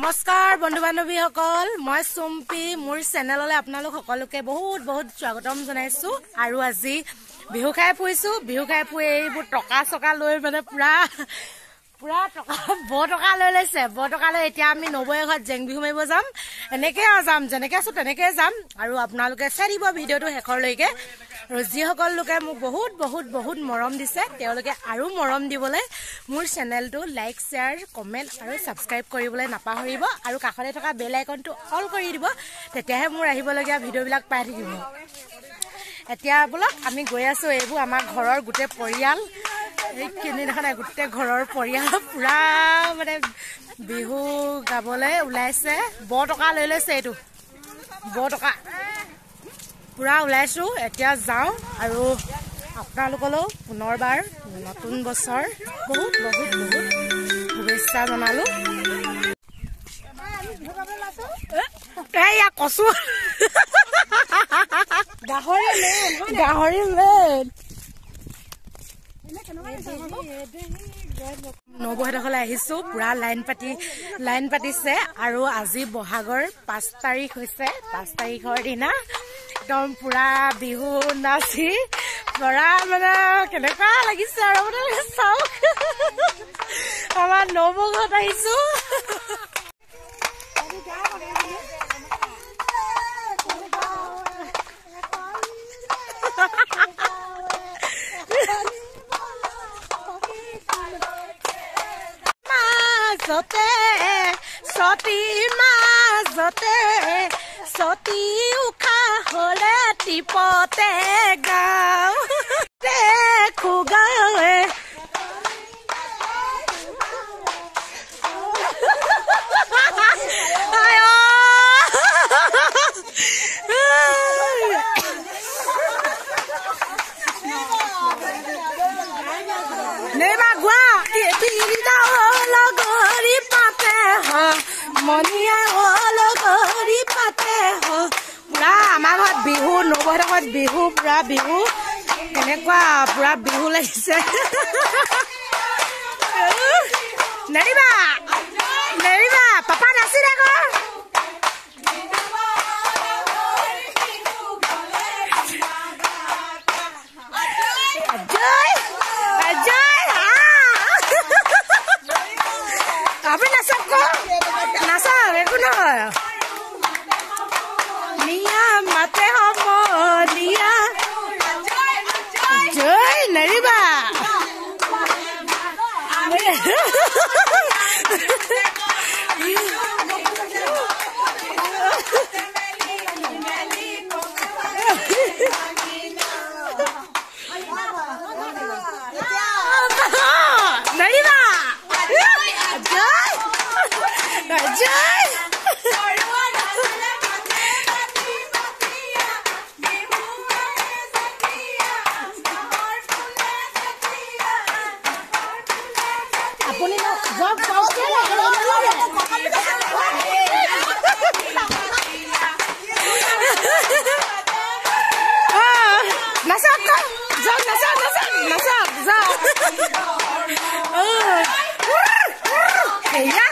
নমস্কাৰ বন্ধু বান্ধৱীসকল, মই চুম্পী, মোৰ চেনেললৈ আপোনালোক সকলোকে বহুত বহুত স্বাগতম জনাইছো। আৰু আজি বিহু খাই ফুৰিছো। বিহু খাই ফুৰি এইবোৰ টকা চকা লৈ মানে পুৰা পুৰা টকা বৰ টকা লৈ লৈছে। বৰ টকা লৈ এতিয়া আমি নবৌৰ ঘৰত জেং বিহু মাৰিব যাম। এনেকে যাম, যেনেকে আছো তেনেকে যাম। আৰু আপোনালোকে চাই দিব ভিডিঅ'টো শেষৰলৈকে। আৰু যিসকল লোকে মোক বহুত বহুত বহুত মৰম দিছে, তেওঁলোকে আৰু মৰম দিবলৈ মোৰ চেনেলটো লাইক, শ্বেয়াৰ, কমেণ্ট আৰু ছাবস্ক্ৰাইব কৰিবলৈ নাপাহৰিব। আৰু কাষতে থকা বেল আইকনটো অল কৰি দিব, তেতিয়াহে মোৰ আহিবলগীয়া ভিডিঅ'বিলাক পাই থাকিব। এতিয়া বোলক আমি গৈ আছো। এইবোৰ আমাৰ ঘৰৰ গোটেই পৰিয়াল, এইখিনি দেখা নাই, গোটেই ঘৰৰ পৰিয়াল পুৰা মানে বিহু গাবলৈ ওলাইছে। বৰ টকা লৈ লৈছে, এইটো বৰ টকা পুৰা ওলাইছো। এতিয়া যাওঁ। আৰু আপোনালোকলৈও পুনৰবাৰ নতুন বছৰ বহুত বহুত বহুত শুভেচ্ছা জনালো। এইয়া কচু, গাহৰি মেইন। নবৌহঁতৰ ঘৰলৈ আহিছো। পুৰা লাইন পাতিছে। আৰু আজি বহাগৰ 5 তাৰিখ হৈছে। 5 তাৰিখৰ দিনা একদম পুৰা বিহু নাচি পুৰা মানে কেনেকুৱা লাগিছে। আৰু মানে চাওক, আমাৰ নবৌ ঘৰত আহিছো। মাজতে সতী, মাজতে সতী উশাহলে টিপতে গাওঁ দেখো গাঁৱে। মনিয়া লগৰি পাতে পুৰা আমাৰ ঘৰত বিহু, নবৌহঁতৰ ঘৰত বিহু, পুৰা বিহু। কেনেকুৱা পুৰা বিহু লাগিছে। নেৰিবা নেৰিবা, পাপা নাচি থাক। জয় জয়, আপুনি নাচক, নাচক, একো নহয়। নিয়া মাতে সমনীয়া, জয় নেৰিবা। নেৰিবা, জয় জয়। আপুনি যাওক, নাচক, যাওক, নাচক, নাচক, নাচক, যাওক। এয়া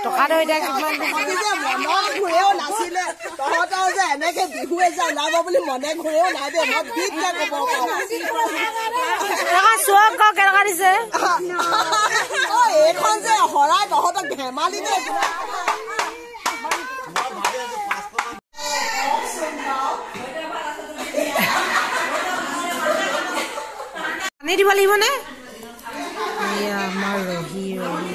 টকাটো এতিয়া কিমান মনত ঘূৰেও নাছিলে তহঁতৰ যে এনেকে বিহুৱে যে ওলাব বুলি মনে ঘূৰেও নাই দে। মই বিদ্যা ক'ব চোৱক কেনেকুৱা দিছে এইখন যে শৰাই তহঁতক ধেমালি দে। পানী দিব লাগিবনে? এয়া আমাৰ ৰহি ৰহি